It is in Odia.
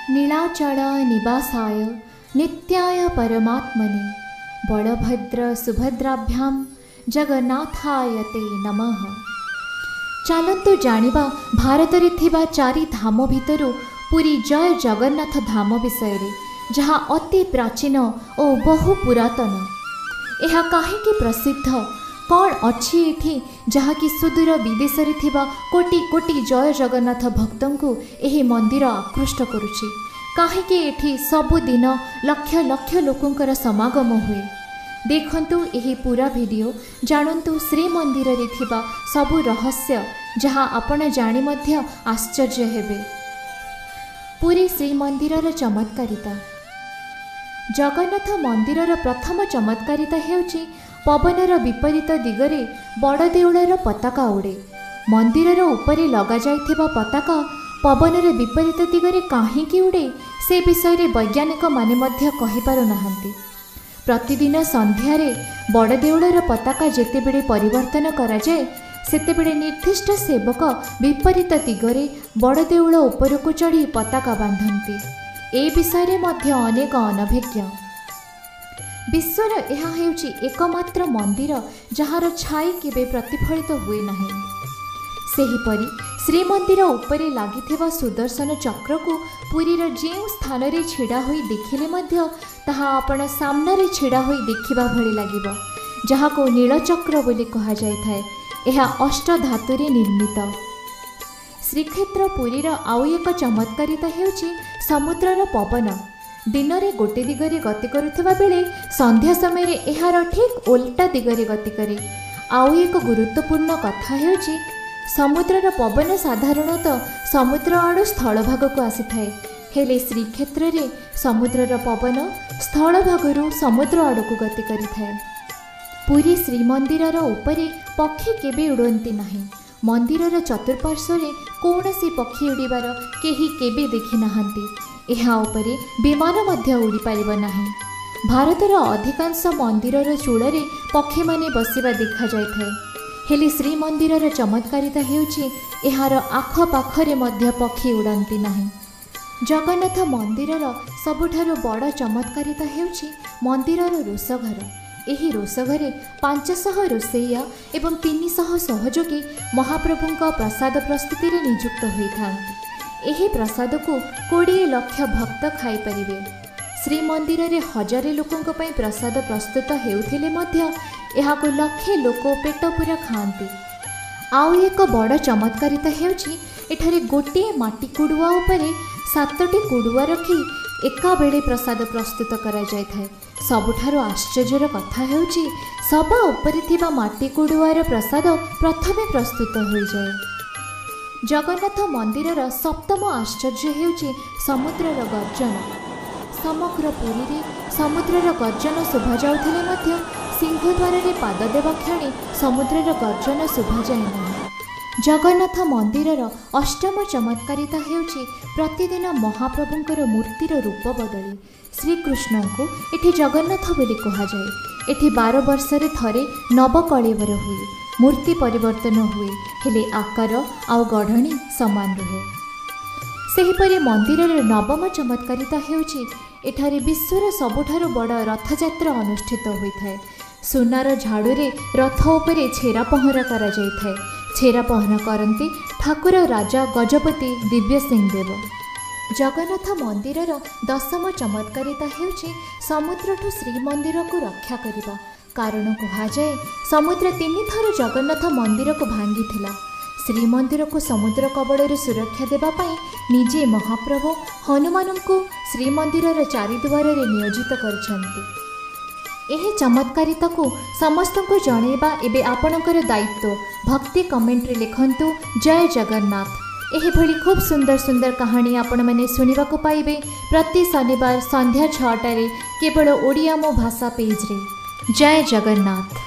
ନୀଳାଚଳ ନିବାସାୟ ନିତ୍ୟାୟ ପରମାତ୍ମନେ ବଳଭଦ୍ର ସୁଭଦ୍ରାଭ୍ୟାମ ଜଗନ୍ନାଥାୟ ତେ ନମଃ। ଚାଲନ୍ତୁ ଜାଣିବା ଭାରତରେ ଥିବା ଚାରି ଧାମ ଭିତରୁ ପୁରୀ ଜୟ ଜଗନ୍ନାଥ ଧାମ ବିଷୟରେ, ଯାହା ଅତି ପ୍ରାଚୀନ ଓ ବହୁ ପୁରାତନ। ଏହା କାହିଁକି ପ୍ରସିଦ୍ଧ? କ'ଣ ଅଛି ଏଠି ଯାହାକି ସୁଦୂର ବିଦେଶରେ ଥିବା କୋଟି କୋଟି ଜୟ ଜଗନ୍ନାଥ ଭକ୍ତଙ୍କୁ ଏହି ମନ୍ଦିର ଆକୃଷ୍ଟ କରୁଛି? କାହିଁକି ଏଠି ସବୁଦିନ ଲକ୍ଷ ଲକ୍ଷ ଲୋକଙ୍କର ସମାଗମ ହୁଏ? ଦେଖନ୍ତୁ ଏହି ପୁରା ଭିଡ଼ିଓ, ଜାଣନ୍ତୁ ଶ୍ରୀମନ୍ଦିରରେ ଥିବା ସବୁ ରହସ୍ୟ, ଯାହା ଆପଣ ଜାଣି ମଧ୍ୟ ଆଶ୍ଚର୍ଯ୍ୟ ହେବେ। ପୁରୀ ଶ୍ରୀମନ୍ଦିରର ଚମତ୍କାରିତା। ଜଗନ୍ନାଥ ମନ୍ଦିରର ପ୍ରଥମ ଚମତ୍କାରିତା ହେଉଛି ପବନର ବିପରୀତ ଦିଗରେ ବଡ଼ଦେଉଳର ପତାକା ଉଡ଼େ। ମନ୍ଦିରର ଉପରେ ଲଗାଯାଇଥିବା ପତାକା ପବନର ବିପରୀତ ଦିଗରେ କାହିଁକି ଉଡ଼େ, ସେ ବିଷୟରେ ବୈଜ୍ଞାନିକମାନେ ମଧ୍ୟ କହିପାରୁନାହାନ୍ତି। ପ୍ରତିଦିନ ସନ୍ଧ୍ୟାରେ ବଡ଼ଦେଉଳର ପତାକା ଯେତେବେଳେ ପରିବର୍ତ୍ତନ କରାଯାଏ, ସେତେବେଳେ ନିର୍ଦ୍ଦିଷ୍ଟ ସେବକ ବିପରୀତ ଦିଗରେ ବଡ଼ଦେଉଳ ଉପରକୁ ଚଢ଼ି ପତାକା ବାନ୍ଧନ୍ତି। ଏ ବିଷୟରେ ମଧ୍ୟ ଅନେକ ଅନଭିଜ୍ଞ। ବିଶ୍ୱର ଏହା ହେଉଛି ଏକମାତ୍ର ମନ୍ଦିର ଯାହାର ଛାଇ କେବେ ପ୍ରତିଫଳିତ ହୁଏ ନାହିଁ। ସେହିପରି ଶ୍ରୀମନ୍ଦିର ଉପରେ ଲାଗିଥିବା ସୁଦର୍ଶନ ଚକ୍ରକୁ ପୁରୀର ଯେଉଁ ସ୍ଥାନରେ ଛିଡ଼ା ହୋଇ ଦେଖିଲେ ମଧ୍ୟ ତାହା ଆପଣ ସାମ୍ନାରେ ଛିଡ଼ା ହୋଇ ଦେଖିବା ଭଳି ଲାଗିବ, ଯାହାକୁ ନୀଳଚକ୍ର ବୋଲି କୁହାଯାଇଥାଏ। ଏହା ଅଷ୍ଟଧାତୁରେ ନିର୍ମିତ। ଶ୍ରୀକ୍ଷେତ୍ର ପୁରୀର ଆଉ ଏକ ଚମତ୍କାରିତା ହେଉଛି ସମୁଦ୍ରର ପବନ ଦିନରେ ଗୋଟେ ଦିଗରେ ଗତି କରୁଥିବା ବେଳେ ସନ୍ଧ୍ୟା ସମୟରେ ଏହାର ଠିକ୍ ଓଲଟା ଦିଗରେ ଗତି କରେ। ଆଉ ଏକ ଗୁରୁତ୍ୱପୂର୍ଣ୍ଣ କଥା ହେଉଛି ସମୁଦ୍ରର ପବନ ସାଧାରଣତଃ ସମୁଦ୍ର ଆଡ଼ୁ ସ୍ଥଳଭାଗକୁ ଆସିଥାଏ, ହେଲେ ଶ୍ରୀକ୍ଷେତ୍ରରେ ସମୁଦ୍ରର ପବନ ସ୍ଥଳଭାଗରୁ ସମୁଦ୍ର ଆଡ଼କୁ ଗତି କରିଥାଏ। ପୁରୀ ଶ୍ରୀମନ୍ଦିରର ଉପରେ ପକ୍ଷୀ କେବେ ଉଡ଼ନ୍ତି ନାହିଁ। ମନ୍ଦିରର ଚତୁଃପାର୍ଶ୍ୱରେ କୌଣସି ପକ୍ଷୀ ଉଡ଼ିବାର କେହି କେବେ ଦେଖିନାହାନ୍ତି। ଏହା ଉପରେ ବିମାନ ମଧ୍ୟ ଉଡ଼ିପାରିବ ନାହିଁ। ଭାରତର ଅଧିକାଂଶ ମନ୍ଦିରର ଚୂଳରେ ପକ୍ଷୀମାନେ ବସିବା ଦେଖାଯାଇଥାଏ, ହେଲେ ଶ୍ରୀମନ୍ଦିରର ଚମତ୍କାରିତା ହେଉଛି ଏହାର ଆଖପାଖରେ ମଧ୍ୟ ପକ୍ଷୀ ଉଡ଼ନ୍ତି ନାହିଁ। ଜଗନ୍ନାଥ ମନ୍ଦିରର ସବୁଠାରୁ ବଡ଼ ଚମତ୍କାରିତା ହେଉଛି ମନ୍ଦିରର ରୋଷଘର। ଏହି ରୋଷଘରେ 500 ରୋଷେଇଆ ଏବଂ 300 ସହଯୋଗୀ ମହାପ୍ରଭୁଙ୍କ ପ୍ରସାଦ ପ୍ରସ୍ତୁତିରେ ନିଯୁକ୍ତ ହୋଇଥାନ୍ତି। ଏହି ପ୍ରସାଦକୁ 20 ଲକ୍ଷ ଭକ୍ତ ଖାଇପାରିବେ। ଶ୍ରୀମନ୍ଦିରରେ ହଜାରେ ଲୋକଙ୍କ ପାଇଁ ପ୍ରସାଦ ପ୍ରସ୍ତୁତ ହେଉଥିଲେ ମଧ୍ୟ ଏହାକୁ ଲକ୍ଷେ ଲୋକ ପେଟ ପୂରା ଖାଆନ୍ତି। ଆଉ ଏକ ବଡ଼ ଚମତ୍କାରିତା ହେଉଛି ଏଠାରେ ଗୋଟିଏ ମାଟି କୁଡ଼ୁଆ ଉପରେ 7ଟି କୁଡ଼ୁଆ ରଖି ଏକାବେଳେ ପ୍ରସାଦ ପ୍ରସ୍ତୁତ କରାଯାଇଥାଏ। ସବୁଠାରୁ ଆଶ୍ଚର୍ଯ୍ୟର କଥା ହେଉଛି ସବା ଉପରେ ଥିବା ମାଟି କୁଡ଼ୁଆର ପ୍ରସାଦ ପ୍ରଥମେ ପ୍ରସ୍ତୁତ ହୋଇଯାଏ। ଜଗନ୍ନାଥ ମନ୍ଦିରର ସପ୍ତମ ଆଶ୍ଚର୍ଯ୍ୟ ହେଉଛି ସମୁଦ୍ରର ଗର୍ଜନ। ସମଗ୍ର ପୁରୀରେ ସମୁଦ୍ରର ଗର୍ଜନ ଶୁଭାଯାଉଥିଲେ ମଧ୍ୟ ସିଂହଦ୍ୱାରରେ ପାଦ ଦେବା କ୍ଷଣି ସମୁଦ୍ରର ଗର୍ଜନ ଶୁଭାଯାଏ ନାହିଁ। ଜଗନ୍ନାଥ ମନ୍ଦିରର ଅଷ୍ଟମ ଚମତ୍କାରିତା ହେଉଛି ପ୍ରତିଦିନ ମହାପ୍ରଭୁଙ୍କର ମୂର୍ତ୍ତିର ରୂପ ବଦଳେ। ଶ୍ରୀକୃଷ୍ଣଙ୍କୁ ଏଠି ଜଗନ୍ନାଥ ବୋଲି କୁହାଯାଏ। ଏଠି 12 ବର୍ଷରେ ଥରେ ନବକଳେବର ହୁଏ, ମୂର୍ତ୍ତି ପରିବର୍ତ୍ତନ ହୁଏ, ହେଲେ ଆକାର ଆଉ ଗଢ଼ଣି ସମାନ ରୁହେ। ସେହିପରି ମନ୍ଦିରର ନବମ ଚମତ୍କାରିତା ହେଉଛି ଏଠାରେ ବିଶ୍ୱର ସବୁଠାରୁ ବଡ଼ ରଥଯାତ୍ରା ଅନୁଷ୍ଠିତ ହୋଇଥାଏ। ସୁନାର ଝାଡ଼ୁରେ ରଥ ଉପରେ ଛେରା ପହଁରା କରାଯାଇଥାଏ। ଛେରା ପହଁରା କରନ୍ତି ଠାକୁର ରାଜା ଗଜପତି ଦିବ୍ୟସିଂହ ଦେବ। ଜଗନ୍ନାଥ ମନ୍ଦିରର ଦଶମ ଚମତ୍କାରିତା ହେଉଛି ସମୁଦ୍ରଠୁ ଶ୍ରୀମନ୍ଦିରକୁ ରକ୍ଷା କରିବା। କାରଣ କୁହାଯାଏ ସମୁଦ୍ର 3ଥର ଜଗନ୍ନାଥ ମନ୍ଦିରକୁ ଭାଙ୍ଗିଥିଲା। ଶ୍ରୀମନ୍ଦିରକୁ ସମୁଦ୍ର କବଳରୁ ସୁରକ୍ଷା ଦେବା ପାଇଁ ନିଜେ ମହାପ୍ରଭୁ ହନୁମାନଙ୍କୁ ଶ୍ରୀମନ୍ଦିରର ଚାରିଦୁଆରରେ ନିୟୋଜିତ କରିଛନ୍ତି। ଏହି ଚମତ୍କାରିତାକୁ ସମସ୍ତଙ୍କୁ ଜଣାଇବା ଏବେ ଆପଣଙ୍କର ଦାୟିତ୍ୱ। ଭକ୍ତି କମେଣ୍ଟରେ ଲେଖନ୍ତୁ ଜୟ ଜଗନ୍ନାଥ। ଏହିଭଳି ଖୁବ୍ ସୁନ୍ଦର ସୁନ୍ଦର କାହାଣୀ ଆପଣମାନେ ଶୁଣିବାକୁ ପାଇବେ ପ୍ରତି ଶନିବାର ସନ୍ଧ୍ୟା 6ଟାରେ କେବଳ ଓଡ଼ିଆ ମୋ ଭାଷା ପେଜ୍ରେ। ଜୟ ଜଗନ୍ନାଥ।